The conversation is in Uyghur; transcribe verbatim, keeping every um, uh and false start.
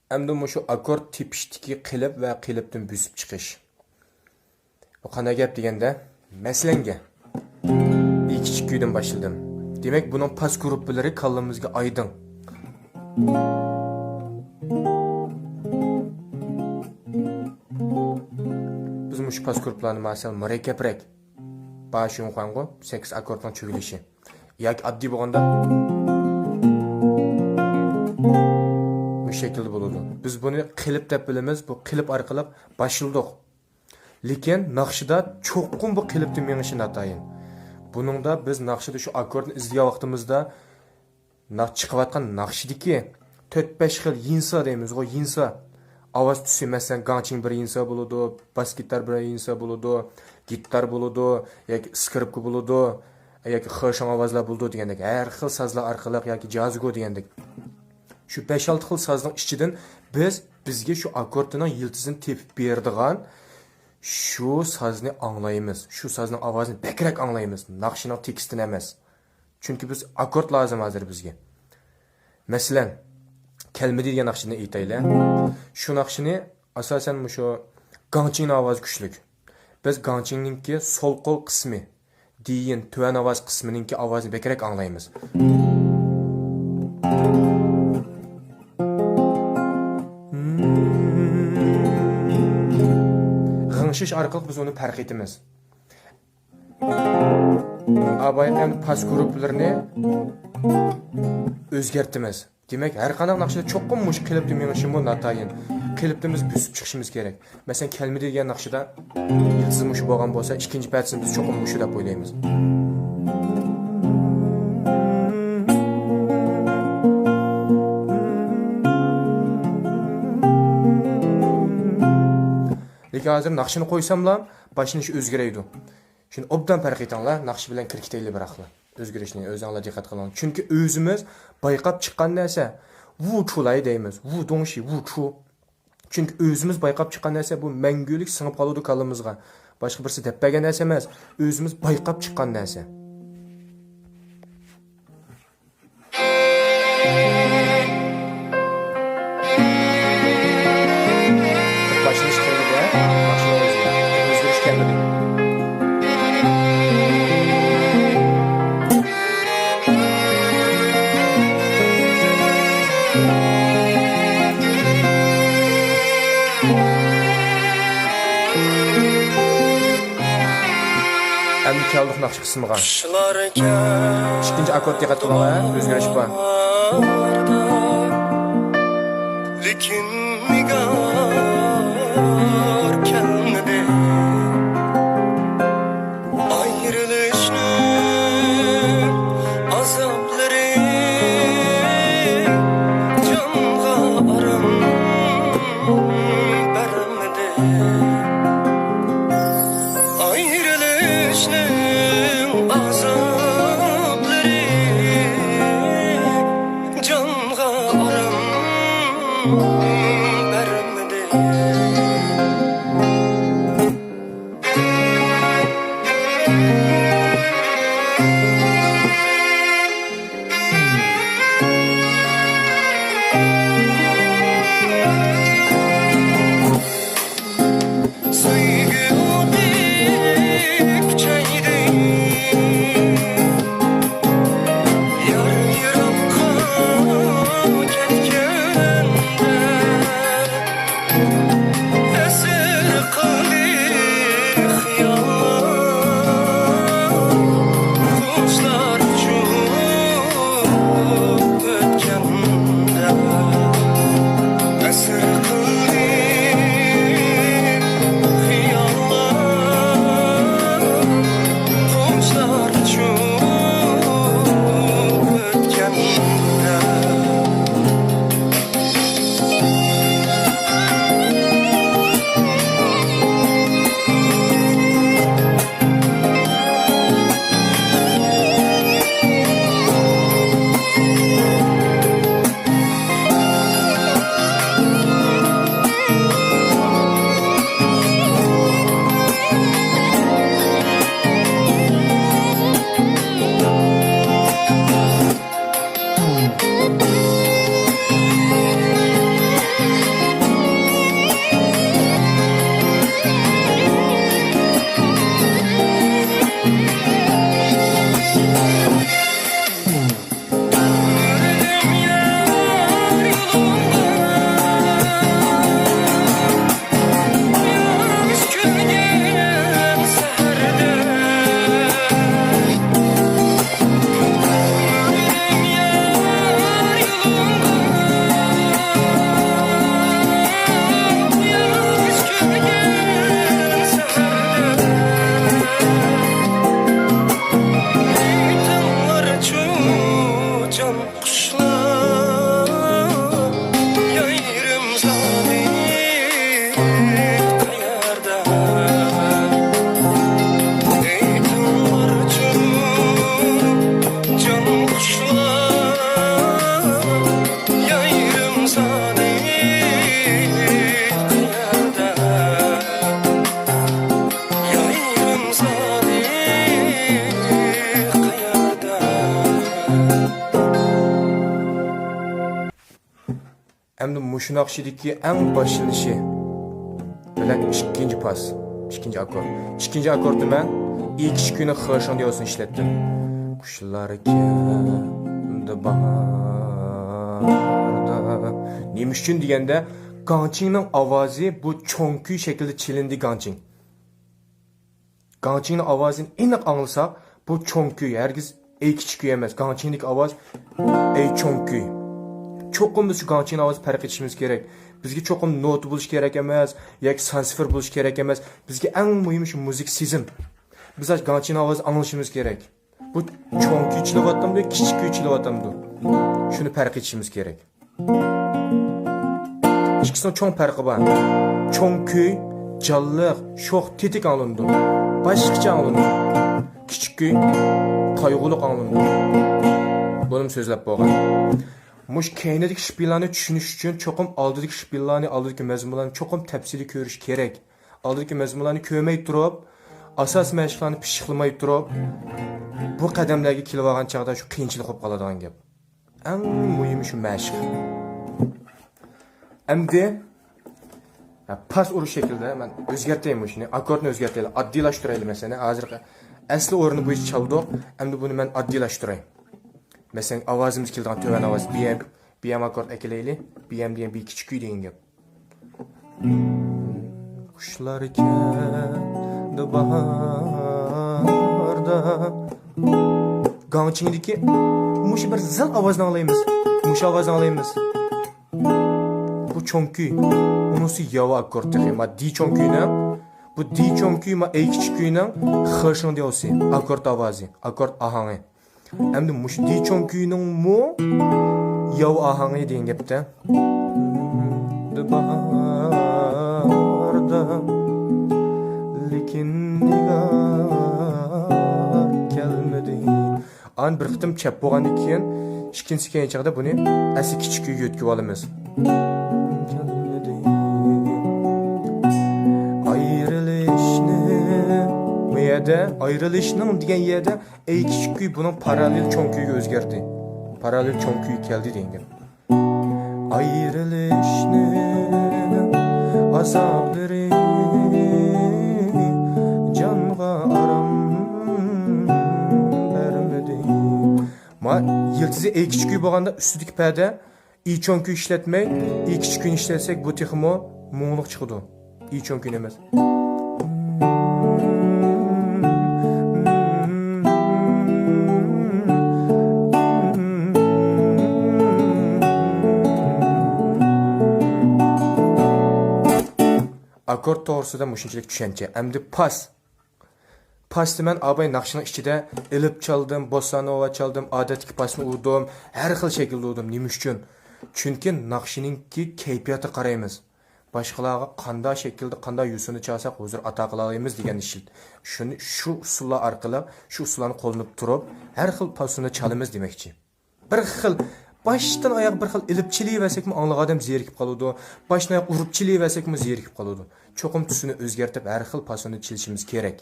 ئەمدى مۇشۇ ئاككورد تېپىشتىكى قېلىپ ۋە قېلىپتىن بۆسۈپ چىقىش. بۇ قانداق گەپ دېگەندە، مەسىلەنگە، ئى كىچىك كۈيدىن باشلىدىم. دېمەك، بۇنىڭ پاس گۇرۇپپىلىرى كاللىمىزغا ئايدىڭ. بىز مۇشۇ پاس گۇرۇپپىلارنى مانا سەل مۇرەككەپرەك. با شۇڭخۇەنغۇ، سەككىز ئاككوردنىڭ چۆگىلىشى. ياكى ئاددىي بولغاندا مۇشۇ شەكىلدە بولىدۇ. بىز بۇنى قېلىپ دەپ بىلىمىز، بۇ قېلىپ ئارقىلىق باشلىدۇق. لېكىن ناخشىدا چوقۇم بۇ قېلىپتا مېڭىشى ناتايىن. بۇنىڭدا بىز ناخشىدا شۇ ئاككوردنى ئىزدىگەن ۋاقتىمىزدا، نا-، چىقىۋاتقان ناخشىدىكى تۆت-بەش خىل يىنسا دەيمىزغۇ، يىنسا. ئاۋاز تۈسى، مەسىلەن، گاڭچىڭ بىر يىنسا بولىدۇ، باس گىتار بىر يىنسا بولىدۇ، گىتار بولىدۇ، ياكى سكرىپكا بولىدۇ، ياكى خېشاڭ ئاۋازلار بولىدۇ دېگەندەك، ھەر خىل سازلار ئارقىلىق ياكى جازگو دېگەندەك. شۇ بەش-ئالتە خىل سازنىڭ ئىچىدىن بىز، بىزگە شۇ ئاككوردنىڭ يىلتىزىنى تېپىپ بېرىدىغان شۇ سازنى ئاڭلايمىز. شۇ سازنىڭ ئاۋازىنى بەكرەك ئاڭلايمىز، ناخشىنىڭ تېكىستىنى ئەمەس. چۈنكى بىز ئاككورد لازىم ھازىر بىزگە. مەسىلەن، كەلمىدى دېگەن ناخشىنى ئېيتايلى. شۇ ناخشىنى ئاساسەن مۇشۇ گاڭچىڭنىڭ ئاۋازى كۈچلۈك. بىز گاڭچىڭنىڭكى سول قول قىسمى، دېيىن، تۆۋەن ئاۋاز قىسمىنىڭكى ئاۋازىنى بەكرەك ئاڭلايمىز. غىڭشىش ئارقىلىق بىز ئۇنى پەرق ئېتىمىز. ئابايقەن پاس گۇرۇپپىلىرىنى ئۆزگەرتىمىز. دېمەك، ھەر قانداق ناخشىدا چوقۇم مۇشۇ قېلىپتا مېڭىشىمۇ ناتايىن. قېلىپتا بىز بۆسۈپ چىقىشىمىز كېرەك. مەسىلەن، كەلمىدى دېگەن ناخشىدا يىلتىزى مۇشۇ بولغان بولسا، ئىككىنچى پەتىسىنى بىز چوقۇم مۇشۇ دەپ ئويلايمىز. لېكىن ھازىر ناخشىنى قويساملا، باشلىنىشى ئۆزگىرەيدۇ. شۇنى ئوبدان پەرق ئېتىڭلار، ناخشا بىلەن كىركىتەيلى بىراقلا. ئۆزگىرىشنى ئۆزۈڭلار دىققەت قىلىڭ. چۈنكى ئۆزىمىز بايقاپ چىققان نەرسە، ۋۇ چۇلاي دەيمىز، ۋۇ دۇڭشى، ۋۇ چۇ. چۈنكى ئۆزىمىز بايقاپ چىققان نەرسە بۇ مەڭگۈلۈك سىڭىپ قالىدۇ كاللىمىزغا. باشقا بىرسى دەپ بەرگەن نەرسە ئەمەس، ئۆزىمىز بايقاپ چىققان نەرسە. باشلىنىش قىلدى، ماشىنا ئۆزگەردى. ئۆزگىرىش كەلمىدى. ئەمدى كەلدۇق ناخشا قىسمىغا. ئىككىنچى ئاككورد دىققەت قىلىڭلار، ئۆزگىرىش بار. لېكىن نىگار كەلمىدى. ئايرىلىشنىڭ ئازابلىرى جانغا ئارام بەرمىدى. ئايرىلىشنىڭ ئازابلىرى جانغا ئارام بەرمىدى. سۆيگۈ ئوتى كۈچەيدى. يار يىراققا كەتكەندە، ئەمدى مۇشۇ ناخشىدىكى ئەڭ باشلىنىشى بىلەن ئىككىنچى پاس، ئىككىنچى ئاككورد. ئىككىنچى ئاككوردتا مەن ئى كىچىك كۈينىڭ خېشىڭ دىياۋسىنى ئىشلەتتىم. قۇشلار كەلدى باھاردا. نېمە ئۈچۈن دېگەندە، گاڭچىڭنىڭ ئاۋازى بۇ چوڭ كۈي شەكلىدە چېلىندى گاڭچىڭ. گاڭچىڭنىڭ ئاۋازىنى ئېنىق ئاڭلىساق، بۇ چوڭ كۈي، ھەرگىز ئەي كىچىك كۈي ئەمەس. گاڭچىڭدىكى ئاۋاز ئەي چوڭ كۈي. چوقۇم بىز شۇ گاڭچىڭنىڭ ئاۋازىنى پەرق ئېتىشىمىز كېرەك. بىزگە چوقۇم نوتا بولۇش كېرەك ئەمەس ياكى سان سىفىر بولۇش كېرەك ئەمەس. بىزگە ئەڭ مۇھىمى شۇ مۇزىكا سېزىم. بىز ئاشۇ گاڭچىڭنىڭ ئاۋازىنى ئاڭلىشىمىز كېرەك. بۇ چوڭ كۈي چېلىۋاتامدۇ، كىچىك كۈي چېلىۋاتامدۇ؟ شۇنى پەرق ئېتىشىمىز كېرەك. ئىككىسىنىڭ چوڭ پەرقى بار. چوڭ كۈي جانلىق، شوخ، تېتىك ئاڭلىنىدۇ. باشقىچە ئاڭلىنىدۇ. كىچىك كۈي قايغۇلۇق ئاڭلىنىدۇ. بۇنىمۇ سۆزلەپ بولغان. مۇشۇ كەينىدىكى شپىللارنى چۈشىنىش ئۈچۈن چوقۇم ئالدىدىكى شپىللارنى، ئالدىدىكى مەزمۇنلارنى چوقۇم تەپسىلىي كۆرۈش كېرەك. ئالدىدىكى مەزمۇنلارنى كۆرمەي تۇرۇپ، ئاساسىي مەشىقلەرنى پىششىقلىماي تۇرۇپ، بۇ قەدەملەرگە كېلىۋالغان چاغدا شۇ قىيىنچىلىق بولۇپ قالىدىغان گەپ. ئەڭ مۇھىمى شۇ مەشىق. ئەمدى، ھە، پاس ئۇرۇش شەكلىدە مەن ئۆزگەرتەي مۇشۇنى. ئاككوردنى ئۆزگەرتەيلى. ئاددىيلاشتۇرايلى مەسىلەن. ھازىرقى ئەسلى ئورنى بويىچە چالدۇق. ئەمدى بۇنى مەن ئاددىيلاشتۇراي. مەسىلەن، ئاۋازىمىز كېلىدىغان تۆۋەن ئاۋاز بى ئېم، بى ئېم ئاككورد ئەكېلەيلى. بى ئېم دېگەن بى كىچىك كۈي دېگەن گەپ. قۇشلار كەلدى باھاردا. گاڭچىڭدىكى مۇشۇ بىر زىل ئاۋازنى ئاڭلايمىز. مۇشۇ ئاۋازنى ئاڭلايمىز. بۇ چوڭ كۈي. ئۇنىسى ياۋا ئاككورد تېخى. ما دى چوڭ كۈينىڭ، بۇ دى چوڭ كۈي، ما ئەي كىچىك كۈينىڭ خېشىڭ دياۋسى. ئاككورد ئاۋازى، ئاككورد ئاھاڭى. ئەمدى مۇشۇ دى چوڭ كۈينىڭمۇ ياۋا ئاھاڭى دېگەن گەپتە. باھاردا، لېكىن نىگار كەلمىدى. ئان بىر قېتىم چەپ بولغاندىن كېيىن، ئىككىنچىسى كەلگەن چاغدا بۇنى ئەسلى كىچىك كۈيگە يۆتكىۋالىمىز. كەلمىدى. ئايرىلىشنى، بۇ يەردە ئايرىلىشنىڭ دېگەن يەردە ئەي كىچىك كۈي بۇنىڭ پاراللېل چوڭ كۈيگە ئۆزگەردى. پاراللېل چوڭ كۈي كەلدى دېگەن گەپ. ئايرىلىشنىڭ ئازابلىرى جانغا ئارام بەرمىدى. ما يىلتىزى ئەي كىچىك كۈي بولغاندا ئۈستىدىكى پەدە ئى چوڭ كۈي ئىشلەتمەي، ئى كىچىك كۈينى ئىشلەتسەك، بۇ تېخىمۇ مۇڭلۇق چىقىدۇ. ئى چوڭ كۈينى ئەمەس. ئاككورد توغرىسىدا مۇشۇنچىلىك چۈشەنچە. ئەمدى پاس. پاستىمەن ئاباي ناخشىنىڭ ئىچىدە ئېلىپ چالدىم، بوسسانوۋا چالدىم، ئادەتتىكى پاسنى ئۇردۇم، ھەر خىل شەكىلدە ئۇردۇم. نېمە ئۈچۈن؟ چۈنكى ناخشىنىڭكى كەيپىياتىغا قارايمىز. باشقىلارغا قانداق شەكىلدە، قانداق يوسۇندا چالساق ھۇزۇر ئاتا قىلالايمىز دېگەن ئىش. شۇنى، شۇ ئۇسۇللار ئارقىلىق، شۇ ئۇسۇللارنى قوللىنىپ تۇرۇپ، ھەر خىل پاسوندا چالىمىز دېمەكچى. بىر خىل، باشتىن ئاياغ بىر خىل ئېلىپ چېلىۋەرسەكمۇ ئاڭلىغان ئادەم زېرىكىپ قالىدۇ. باشتىن ئاياغ ئۇرۇپ چېلىۋەرسەكمۇ زېرىكىپ قالىدۇ. چوقۇم تۈسىنى ئۆزگەرتىپ، ھەر خىل پاسوندا چېلىشىمىز كېرەك.